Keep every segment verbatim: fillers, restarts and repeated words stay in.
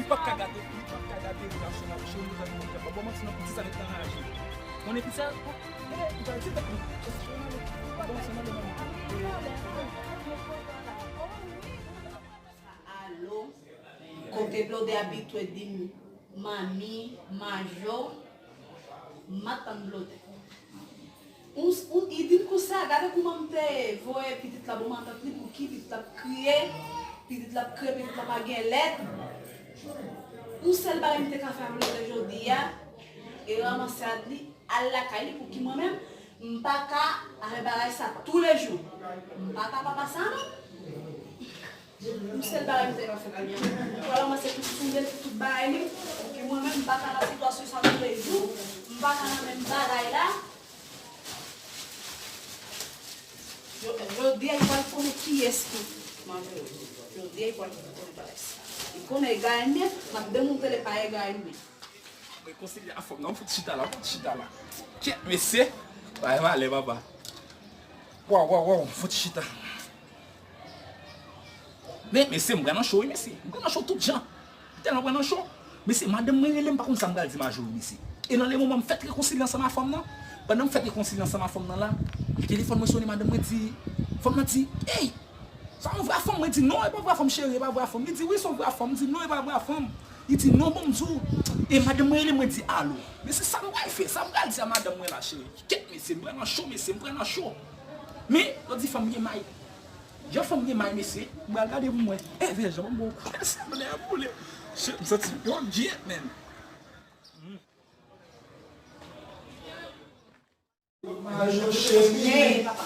Pap ka gate, pap ka gate relasyon la, cheri, nou pral mwen papa. Bon, manti non, piti sa nèt anraje. Konnen piti sa, eh, ou pral di tèt li. Bon, se mwen, mwen. Alo, kote Blode abitye di m manmi, majò, m ap tann Blode. Ou, ou, li di m konsa, gade kouman m te voye pitit la bon matant li pou ki pitit la ap kriye, pitit la ap kriye, pitit la pa gen lèt. Yon sèl bagay m te ka fè avèk Blode jodi a, e ranmase rad li, al lakay li pou ki mwen menm, m pa ka avè bagay sa toulejou. M pa ka papa sa non. Yon sèl bagay m te ka fè pou li. Pou al ranmase tout soulye l, tout bagay li. Pou ki mwen menm, m pa ka nan sitiyasyon sa toulejou. M pa ka nan menm bagay la. Jodi a, li pral konnen kiyès ki manje l. Jodi a, li pral konnen bagay sa. Li konnen e gaye m ye, m ap demontre l e pa e gaye m ye. Rekonsilye a fanm nan, fout chita la, fout chita la. Kèt, mesye. Bay malè, papa. Waw, waw, waw, fout chita. Men, mesye, m pran nan cho, wi, mesye. M pran nan cho tout jan. M tèlman pran nan cho. Mesye, madanm mwen rele m, pa konn sa m pral di majò, wi, mesye. E nan le moman m fèk rekonsilye ansanm a fanm nan, pandan m fèk rekonsilye ansanm a fanm nan la, telefòn mwen sonnen, madanm mwen di, fanm nan di, ey! Sa yon vrè fanm? Mwen di, non, e pa vrè fanm, cheri, e pa vrè fanm. Li di, wi, se yon vrè fanm. M di, non, e pa vrè fanm. Li di, non, bon, m di w. E madanm mwen rele m, mwen di, alo. Mesye, sa m pral fè? Sa m pral di a madanm mwen la, cheri? Kèt, mesye, m pran nan cho, mesye, m pran nan cho. Men, lòt di fanm gen may. Jan fanm gen may, mesye, m pral gade pou m wè. Evè, jan m bon kou. Mesye, m lè boule. Cheri, m santi m yon jet, man. Hey, papa.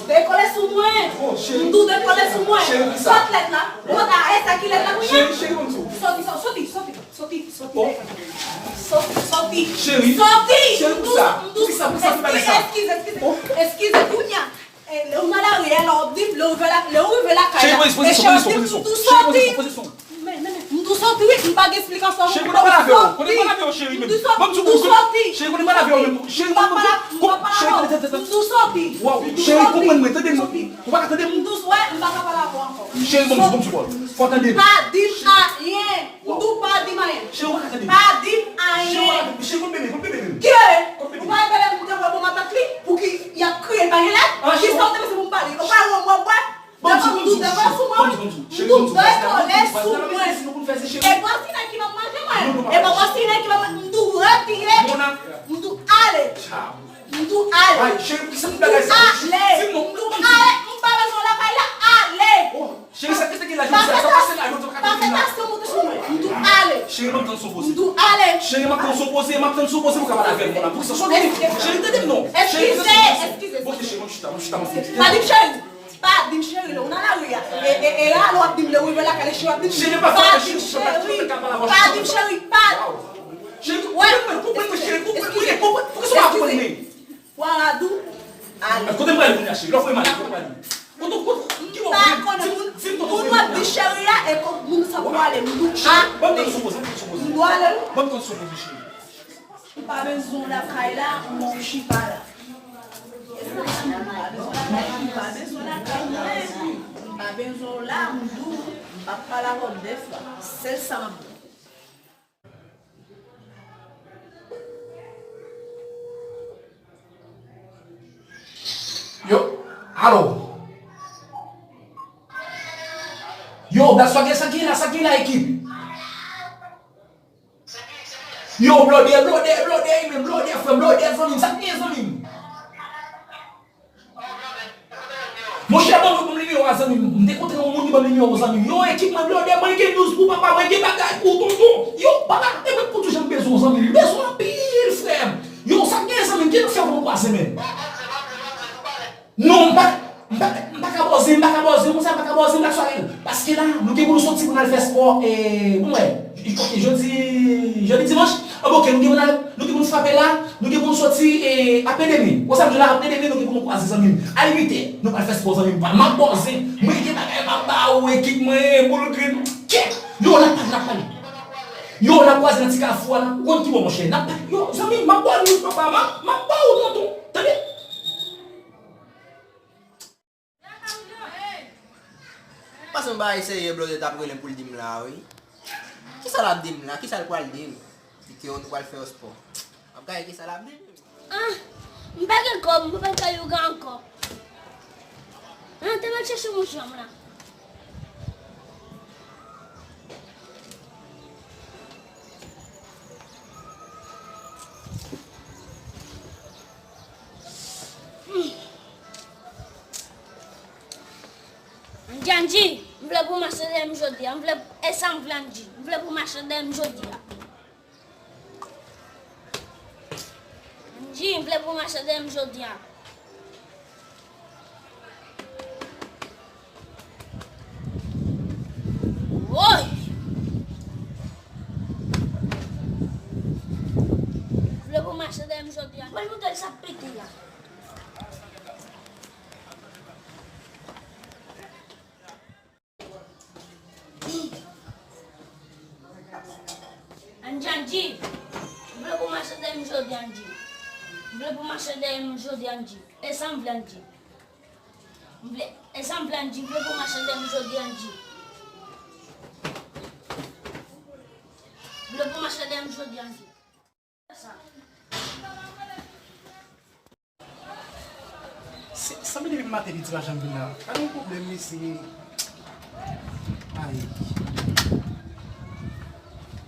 Dekole sou mwen. M di w dekole sou mwen. Sot lèt la. Bota, e sa ki lèt la kounye a? Soti, soti, soti, soti, soti, soti. Soti, soti. Soti. M di w, m di w, eskize, eskize, eskize kounye a. E, lè w nan lari a, lè w ap di m, lè w rive la, lè w rive lakay la, e cheri ap di m, m di w soti. Men, men, men, m di w soti wi, m pa gen esplikasyon non. M di w soti. M di w soti. M pa pale, m pa pale avè w. M di w soti. M di w soti. M di w soti. Wè, m pa ka pale avè w ankò. Soti. Pa di m anyen. M di w pa di m anyen. Pa di m anyen. Ki rele? Ou pa rele pou te wè bon matant li? Pou ki y ap kriye l pa gen lèt? Kisa w te panse pou m pale? Ou pa wè w wè w wè? Devan m di w dekole sou mwen wi. M di w dekole sou mwen. E pa si nèg ki ban m manje mwen. E pa si nèg ki ban m manje. M di w retire. M di w ale. M di w ale. M di w ale. M di w ale. M pa bezwen w lakay la. Ale. Cheri, sa ki te gen la jodi a, sa pase la, jodi a, pa fè tasyon monte sou mwen. M di w ale. Cheri, m ap tann sou poze. M di w ale. Cheri, m ap tann sou poze, m ap tann sou poze pou w ka pale avè m, mona. Pou ki sa, soti. Cheri, tande m non. Eskize, eskize. Ok, cheri, m ap chita, m ap chita, m ap chita. Pa di m cheri. Pa di m cheri, lè w nan lari a. E, e, e la, lè w ap di m, lè w rive lakay, cheri, w ap di m. Cheri, pa fè cheri, cheri, pa di m cheri, pa. Cheri, konprann mwen, konprann mwen, cheri, konprann mwen, konprann mwen. Pou ki sa w pa konprann mwen? Waradou, ale. Kote m prale kounye a, cheri? Lè w voye m ale, kote m prale? Kote, kote, ki bò? M pa konnen moun, moun w ap di cheri a, e kot moun sa pou ale. M di w ale. Ban m tann sou poze, ban m tann sou poze. M di w ale wi. Ban m tann sou poze, cheri. M pa bezwen w lakay la, mwen w chita la. M pa bezwen w lakay, m pa bezwen w lakay mwen. M pa bezwen w la, m di w, m p ap pale avè w de fwa. Sèl sa m ap di w. Yo, alo. Yo, Black Swagger, sa gen la, sa gen la, ekip? Yo, Blode, Blode, Blode, men Blode, frè m, Blode, zanmi m, sa gen, zanmi m? Monchè, ban mwen, ban m nimewo a, zanmi m. M te kontre yon moun ki ban m nimewo, zanmi m. Yo, ekip mwen, Blode, mwen gen news pou papa, mwen gen bagay pou tonton. Yo, papa, e mwen pou tou jan m bezwen w, zanmi m. M bezwen w anpil, frè m. Yo, sa k gen, zanmi m? Ki nou fè pou nou kwaze, men? Non, m pa, m pa, m pa ka bòze, m pa ka bòze, konsa m pa ka bòze, m pa ka swa. Paske la, nou gen pou nou soti pou n al fè spò, e, bon, wè, ok, jodi, jodi dimanch, ah, bon, ok, nou gen pou n al, nou gen pou n frape la, nou gen pou n soti, e, apre demen. Wè sa m di w la, apre demen, nou gen pou nou kwaze, zanmi m. A uit è, nou pral fè spò, zanmi m. M ap bòze, mwen gen bagay m ap ba ou, ekip mwen, boul grenn, kèt. Yo, n ap pale, n ap pale. Yo, n ap kwaze nan ti kafou a la, ou konn ki bò, monchè. N ap pale, yo, zanmi m, m ap ba ou, papa, m ap, m ap ba ou, tonton. Tande? Paske m pa eseye, Blode t ap rele m pou l di m la, wi. Kisa l ap di m la? Kisa l pral di m? Di ke nou pral fè yon spò. M ap gade kisa l ap di m. Ah, m pa gen kòb, m pa ka yoga ankò. Ah, te m al chèche mouchwa m la. Angie, Angie, m vle pou w mache dèyè m jodi a. M vle, e sa m vle, Angie. M vle pou w mache dèyè m jodi a. Angie, m vle pou w mache dèyè m jodi a. Woy! M vle pou w mache dèyè m jodi a. Mwen montre l sa pete la. Angie, Angie, m vle pou w mache dèyè m jodi, Angie. M vle pou w mache dèyè m jodi, Angie. E sa m vle, Angie. M vle, e sa m vle, Angie. M vle pou w mache dèyè m jodi, Angie. M vle pou w mache dèyè m jodi, Angie. Se, sanble depi maten piti pa janm vin la. Gade yon pwoblèm mesye. Ay.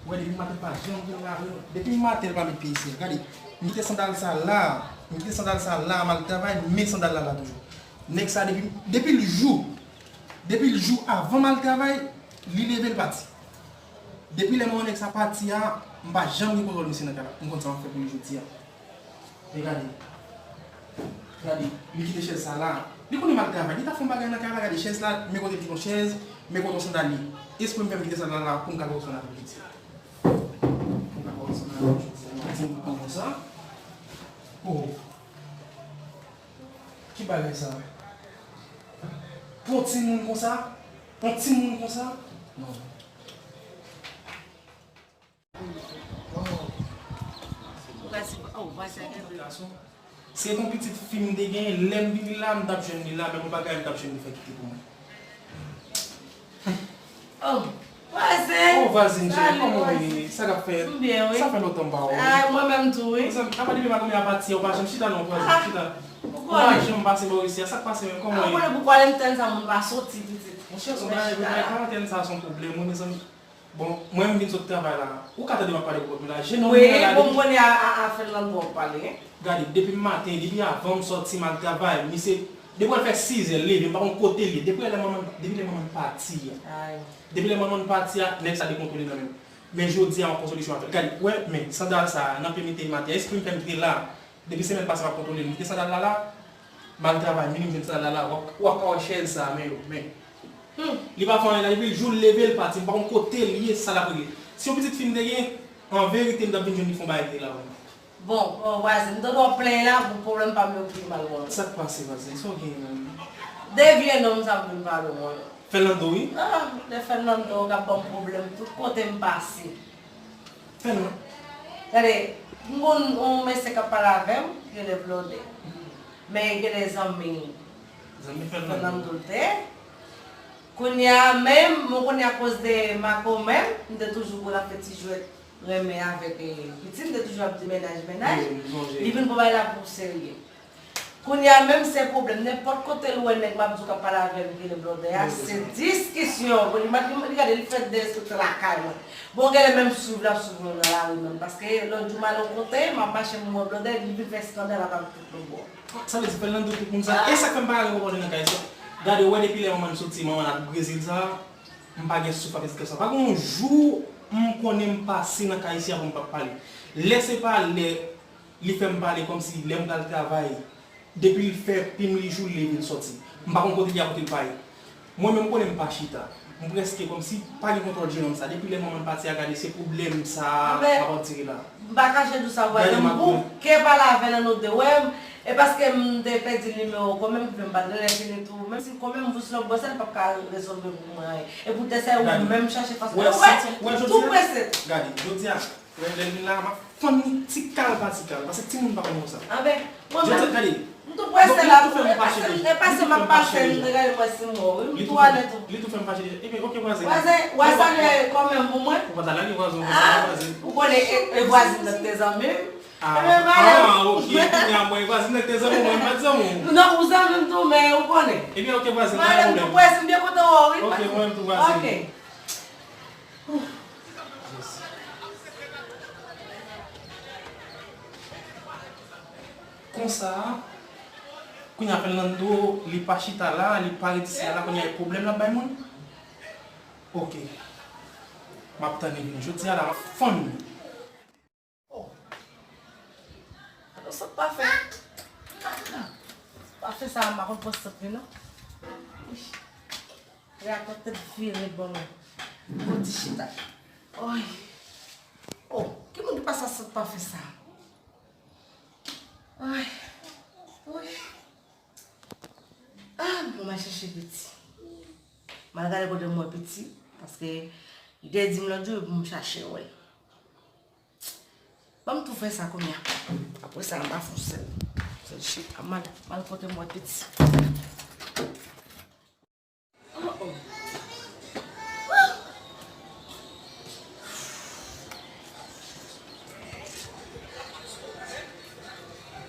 Wè depi maten pa janm vin la vre. Depi maten l pa met pye isi. Gade, m kite sandal sa la. M kite sandal sa la, m al travay, men sandal la la toujou. Nèg sa depi, depi l jou, depi l jou avan m al travay, li leve l pati. Depi lè m wè nèg sa pati a, m pa janm gen kontwòl misye nan kay la. M konn sa m ap fè pou li jodi a. Men gade. Gade, li kite chèz sa la. Li konnen m al travay. Li ta fè yon bagay nan kay la, gade chèz la, men kote l kite yon chèz, men kote yon sandal li. Espre m fè m kite sandal la pou m ka fè yon sandal pou jodi a. Pou m ka fè yon sandal pou jodi a. Yon timoun konsa. Oh. Ki bagay sa? Pou yon timoun konsa? Yon timoun konsa? Non. Se yon pitit fi m te gen, lè m vini la, m t ap jwenn li la, menm yon bagay m t ap jwenn li fè kite pou mwen. Oh, vwazen! Oh, vwazen, kòman w ye? Sa k ap fèt? M byen, wi. Sa fè lontan m pa wè w. Ay, mwen menm tou, wi. Mezanmi, apa depi maten a pati a, ou pa janm chita non, vwazen, chita. Ou pa janm pase bò isi a, sa k pase menm? Kòman w ye? Ou konnen pou kwalentèn sa moun pa soti, pitit. Monchè, se yon bagay vre, bagay karantèn sa se yon pwoblèm, wi, mezanmi. Bon, mwen m vin sot travay la. Ou ka tande m ap pale pou pòt mwen la. Jenon mwen la depi. Wi, bon, m konnen a, a, a Fernando w ap pale, wi. Gade, depi maten, depi avan m sòti m al travay, misye, depi w al fè sizè, l leve, m pa konn kote l ye. Depi lè manman, depi lè manman l pati a. Depi lè manman l pati a, nèg sa dekontwole nan men m. Men jodi a, m ap pran solisyon avè l. Gade, w wè, men, sandal sa a, nan pye m li te mete, espre m fè m kite la. Depi semèn pase m ap kontwole l. M kite sandal la la, m al travay, minwi m jwenn sandal la la, w ap, w ap ka wè chèz sa a, men yo, men. Li pa fè anyen la, depi jou l leve l pati, m pa konn kote l ye, sa l ap regle. Si yon pitit fi m te gen, an verite m t ap vin jwenn li fè yon bagay ki te la pou mwen. Bon, vwazen, m tande w ap plenyen la pou pwoblèm pa m yo ki mal bon. Sa k pase vwazen? Sa w genyen menm? De vye nonm sa m vin pale w an. Fernando wi. Ah, de Fernando k ap ban m pwoblèm tout kote m pase. Fè non. Gade, m gon yon mesye k ap pale avè m, ki rele Blòdè. Men gen de zanmi. Zanmi Fernando. Fernando l te. Kounye a menm, mwen konnen akoz de Marco menm, m te toujou pou l ap fè ti jwèt renmen avèk pitit, m te toujou ap di mennaj, mennaj. Li vin pran bagay la pou serye. Kounye a menm se pwoblèm, nenpòt kote l wè nèg m ap di w k ap pale avè l ki rele Blòdè a, se diskisyon. Li gade, li fè derespekte lakay mwen. Bon, genlè menm swiv l ap swiv mwen nan lari menm, paske lòt jou m ale yon kote, m ap mache m wè Blòdè, li vin fè eskandal avè m tout lòt bò. Sa vle di Fernando tout moun sa. E sa k fè m pa renmen Blòdè nan kay sa. Gade, ou wè depi lè manman n soti, manman n al Brezil sa, m pa gen souf avèk kè sa. Pa gen yon jou m konnen m pase nan kay isi a pou m p ap pale. Lè se pa lè Li fè m pale kòmsi lè m pral travay, depi l fè pim li jou l leve l sòti. M pa konn kote l ye a kote l pa ye. Mwen menm m konnen m pa chita. M prèske kòmsi pa gen kontwòl jenòm sa. Depi lè manman l pati a gade se pwoblèm sa a m ap andire la. M pa kache di w sa vwazen m bouke pale avè l ann ou de wè m. E paske m te pèdi nimewo w kòmèm ki fè m pa t rele fini tou. Menm si kòmèm m vin sou lòt bò sa li p ap ka rezolve pou mwen anyen. Epi w te sèvi w menm chache fason. E w wè, tou prese. Gade, jodi a. Lè l vin la a, m ap fann li ti kal pa ti kal, paske timoun pa konn konsa. Anben, mwen menm. Jodi a, gade, Tou prese la, tou fè m fache deja. E pase m ap pase, m te gade mwen si m wè w wi, m tou alèz tou. Li tou fè m fache deja. Ebyen, oke, vwazen. Vwazen, w a salye kòmèm pou mwen? Ou pa ta lage vwazen, ou pa salye vwazen. Ou konnen, e, e vwazin nan te zanmi m. Ah, ah, oke, kounye a mwen, vwazin nan te zanmi w, mwen pa t zanmi w. Non, ou zanmi m tou, men ou konnen. Ebyen, oke, vwazen, pa gen pwoblèm. Mwen, m tou prese, m byen kontan wè w wi. Oke, mwen tou, vwazen. Oke. Konsa, kounye a Fernando, li pa chita la, li pa ret isi a la, kounye a e pwoblèm l ap bay moun? Oke. M ap tann li vini jodi a la, m ap fann li. Oh. Gade sant pafen. Sant pafen sa, m pa konn pran sant li non. Reaktè tèt vire ban mwen. Yon ti chita. Oy. Oh, ki moun ki pase sant pafen sa? Ay. Oy. Ah, mwen al chèche Piti. M al gade kote m wè Piti, paske li te di m lòt jou pou m chache wè l. Ban m tou fè sa kounye a. Apre sa, m pa fè yon sèl. Sèl chita, m al, m al kote m wè Piti. Oh, oh.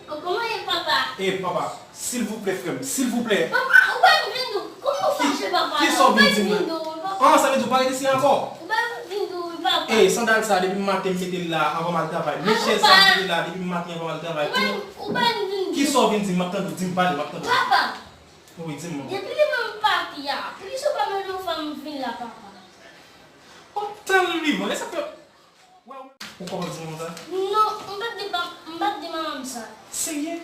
Oh, kòman ye, papa? Eh, papa, silvouplè, frè m, silvouplè. Papa, ou pa vin dou. Kòman ou fache, papa? Kisa w vin di m la? Ou pa vin dou, papa. Ah, sa vle di ou pa ret isi ankò? Ou pa vin dou, papa. Eh, sandal sa, depi maten m mete l la, anvan m al travay. Men chèz sa m mete la, depi maten anvan m al travay. Ou pa, ou pa vin dou. Kisa w vin di m? M ap tande w, di m pale, m ap tande w. Papa! Wi, di m. Depi lè mwen m pati a, poukisa w pa mande yon fanm vin la, papa? Ou tan vivan, e sa fè. Wè, ou kòmanse di m konsa? Non, m pa t di pa, m pa t di manman m sa. Serye?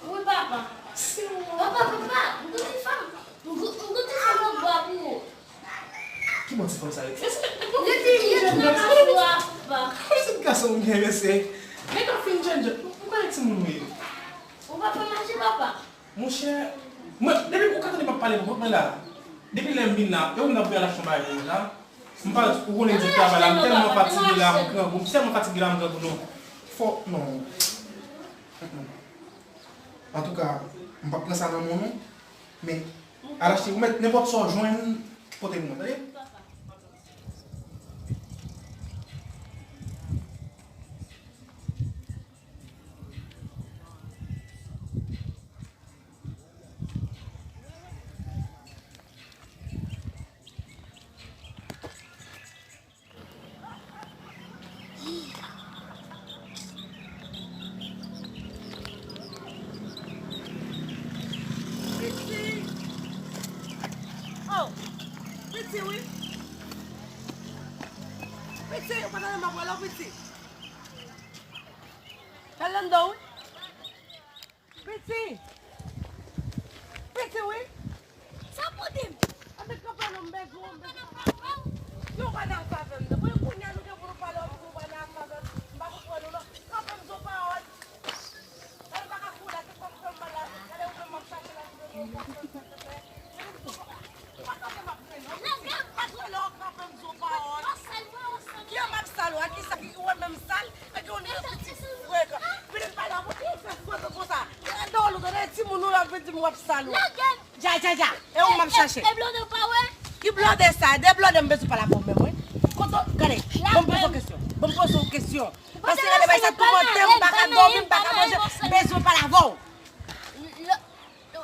Wi, papa. Serye? Papa, papa, m gon ti fanm, m gon, m gon ti fanm nan bwa pou ou. Ki bò ti fanm sa ye? Li te nan kafou a, papa. Kòman se gason ou gen, mesye? Nèg ap fin jènjèn. Ou konnen timoun ou ye. Ou pa fè mache, papa. Monchè, mwen, depi ou ka tande m ap pale pou kont mwen la, depi lè m vin la, e ou m nan pou al achte yon bagay pou mwen la. M pa, ou konnen di travay la, m tèlman fatige la, m grangou, m tèlman fatige la, m grangou non. Fò, non. Mm, mm. Antouka, m p ap pran sa nan men w non. Men, al achte, ou mèt nenpòt sa w jwenn, pote pou mwen, tande? Piti! Oh! Piti, wi! Piti, ou pa tande m ap rele w, Piti? Al anndan, wi! Piti! Piti, wi! Sa pote m? Anben kanpe non, m bezwen w, m bezwen w. Yo, w pa nan afè avè m non. Pou kounye a nou gen pou nou pale, w di w pa nan afè avè m. M pa konprann ou non. Kanpe m di w pawòl. Gade m pa ka kouri la, se kòm fè m mal la. Gade ou menm m ap chache la, m bezwen w pase, silvouplè. Gade m di w pa, ou pa kanpe m ap rele w, Piti. M ap rele w, kanpe m di w pawòl. Kijan m ap sal ou a? Kisa ki ou wè menm sal? Epi ou ni yon pitit frekan. Pitit pa la pou ki fè frekan konsa. Gade w, tande timoun ou la vin di m w ap sal ou. Dja, dja, dja. E ou m ap chache. E blòdè pa wè? Ki blòdè sa? De blòdè m bezwen pale avè w menm, wi. Kote, gade, ban m poze w kesyon. Ban m poze w kesyon. Paske gade bay sa toumante m, m pa ka dòmi, m pa ka manje, m bezwen pale avè w.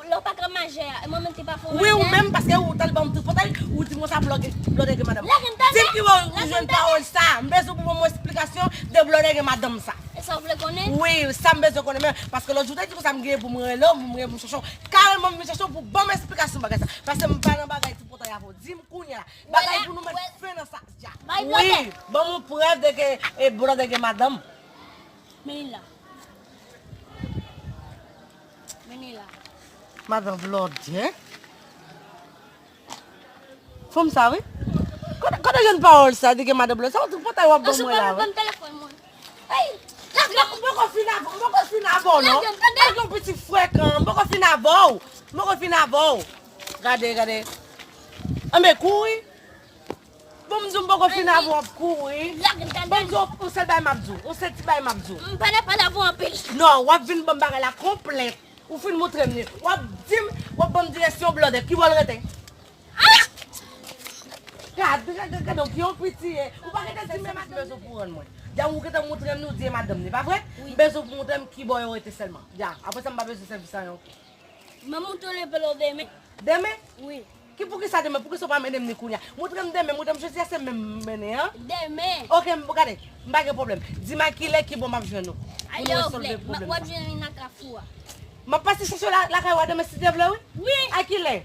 Lè w pa ka maje a, e mwen menm ki pa fè w maje a? Wi, ou menm, paske ou t al ban m tripotay, ou di m konsa blòdè, blòdè gen madanm. Di m ki bò ou jwenn pawòl sa. M bezwen pou ban m yon esplikasyon de blòdè gen madanm sa. E sa w vle konnen? Wi, sa m bezwen konnen menm, paske lòt jou ou te di konsa m gen pou m rele w, pou m gen pou m chache w. Karèman m vin chache w pou ban m esplikasyon bagay sa. Paske m pa nan bagay tripotay avè w. Di m kounye a. Bagay pou nou mèt fen nan sa dja. Wi, ban m yon prèv de ke, e, blòdè gen madanm. Men li la. Men li la. Madan blòdè. Fanm sa, wi. Kote, kote w jwenn pawòl sa, de gen madan blòdè? Sa w tripotay w ap ban mwen la, wi. Ban m telefòn mwen. Ey, lage m. M poko fin avè w, m poko fin avè w, non. Lage m, tande. Lage yon pitit frekan, m poko fin avè w. M poko fin avè w. Gade, gade. Anben, kouri. Bon, m di w m poko fin avè w, w ap kouri. Bon, m di w, yon sèl bagay m ap di w, yon sèl ti bagay m ap di w. M pa nan pale avè w anpil. Non, w ap vin ban m bagay la konplèt. Ou fin moutre m li. W ap di m, w ap ban m direksyon blòdè. Ki bò l rete? Ah! Gad, gad, gad, gad, ki yon piti ye. Ou pa gentan di m menm. M bezwen pou rann mwen. Dja ou gentan moutre m li, ou di e madanm li, pa vre? Wi. M bezwen pou moutre m ki bò yo rete sèlman. Dja, apre sa, m pa bezwen sèvis sa yo ankò. Mwen moutre w le plo demen. Demen? Wi. Ki poukisa demen? Poukisa w pa mennen m ni kounye a? Moutre m demen, moutre m jodi a, se menm m mennen an. Demen. Oke, m gade, m pa gen pwoblèm. Di m a kilè ki bò m ap jwenn ou. Pou nou resolve pwoblèm sa. W ap jwenn li nan kafou a. M ap pase chèche w la, lakay ou a demen si Dye vle, wi. Wi. A kilè?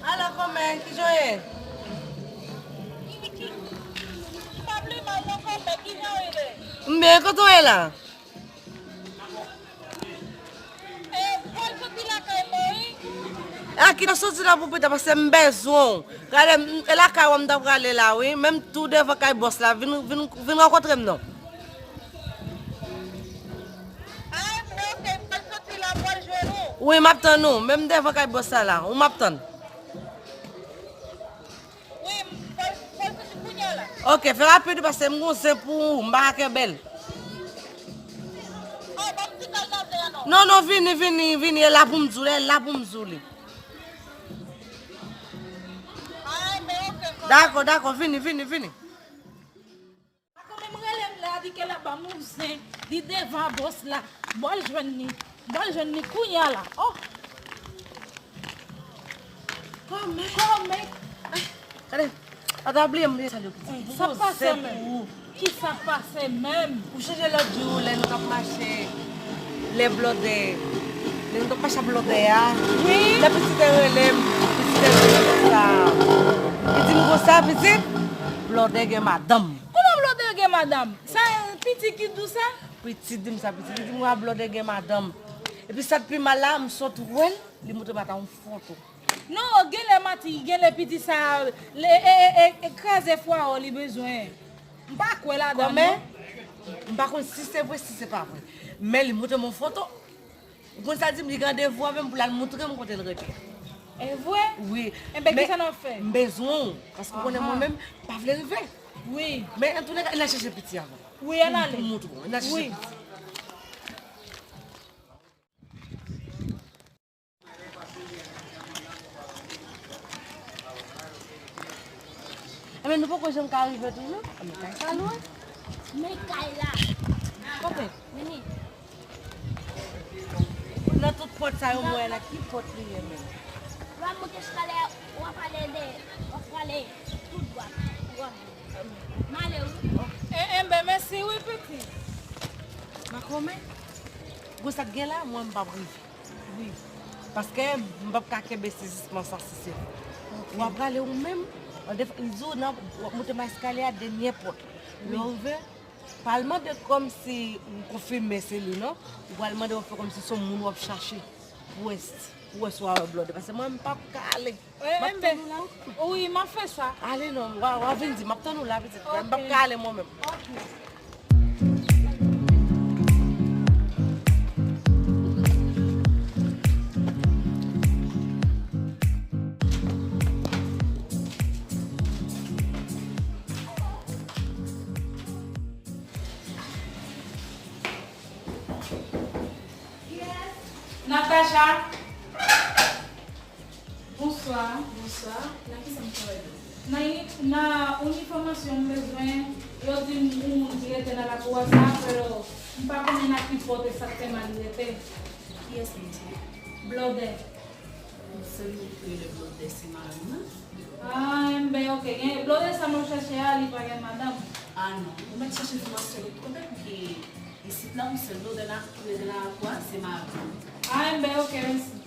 Alo, kòmè, kijan w ye? M byen, kote w ye la? A ki nan soti la pou pita, paske m bezwen w. Gade, m, e lakay ou m ta prale la, wi. Menm tou devan kay bòs la, vin, vin, vin rankontre m non. Wi, m ap tann ou. Menm devan kay bòs la la, ou m ap tann. Wi, m pral, m pral soti kounye a la. Oke, fè rapid paske m gon zen pou ou, m pa ka kenbe l. Oh, ban m ti kal nan zen an non. Non, non, vini, vini, vini, e la pou m di w, e la pou m di w li. Ah, men oke, kòmè. Dakò, dakò, vini, vini, vini. Makomè m rele m la, di ke l ap ban m yon zen, li devan bòs la. M pral jwenn li. M pral jwenn li kounye a la. Oh! Kòmè. Kòmè. Gade, pa ta bliye m salye w pitit. Sa pase menm? Ki sa pase menm? Ou sonje lòt jou lè nou t ap mache, lè blòdè, lè nou t ap mache ak blòdè a? Wi. Lè pitit te rele m, pitit te rele m konsa. Li di m konsa, pitit, blòdè gen madanm. Kòman blòdè gen madanm? Sa piti ki di w sa? Piti di m sa, piti. Li di m, "Wa, blòdè gen madanm." Epi sa k pi mal la, m sot wè l, li montre m ata yon foto. Non, genlè manti, genlè piti sa, e, e, e, e, kraze fwawo li bezwen. M pa kwè ladan l non. M pa konn si se vre, si se pa vre. Men li montre m yon foto. Ou konn sa l di m, li gen randevou avè m pou l al montre m kote l rete. E vre? Wi. Enben, kisa n ap fè? M bezwen w, paske ou konnen mwen menm, m pa vle rive. Wi. Men antouleka, ann al chèche piti avan. Wi, ann ale. Pou m montre w, ann al chèche piti. Enben, nou poko janm ka rive toujou. Enben, kay sa lwen. Men kay la. Oke. Vini. Nan tout pòt sa yo, mwen la, ki pòt li ye menm? W ap monte eskalye a, w ap ale de, w ap prale tout dwat. W ap male, wi. E, enben, mèsi, wi, pitit. Makomè, gwo sa k gen la, mwen, m p ap rive. Wi. Paske m p ap ka kenbe sezisman sa si se vre. W ap prale ou menm, an def-, li di w nan, w ap monte nan eskalye a, dènye pòt. Lè w rive, pa al mande kòmsi ou konfime se li non. Ou pral mande w fè kòmsi se yon moun w ap chache. Pou wè si, pou wè si w a wè blòdè. Paske mwen, m p ap ka ale. M ap tann ou la, wi. Wi, m ap fè sa. Ale non, w a, w a vin di, m ap tann ou la, pitit. M p ap ka ale mwen menm. Oke. Natacha. Bonswa. Bonswa. Nan kisa m ka ede w? Nan ini-, nan yon enfòmasyon m bezwen, yo di m yon moun ki rete nan lakou a sa, pero m pa konnen nan ki pòt egzakteman li rete. Kiyès li di? Blòdè. Se moun ki rele Blòdè, se mari m nan. Ah, enben, oke. Gen, Blòdè sa m ap chèche a, li pa gen madanm. Ah non, ou mèt chèche enfòmasyon de tout kote, paske isit la, yon sèl Blòdè la ki rete nan lakou a, se mari m. Ah, enben, oke, mèsi.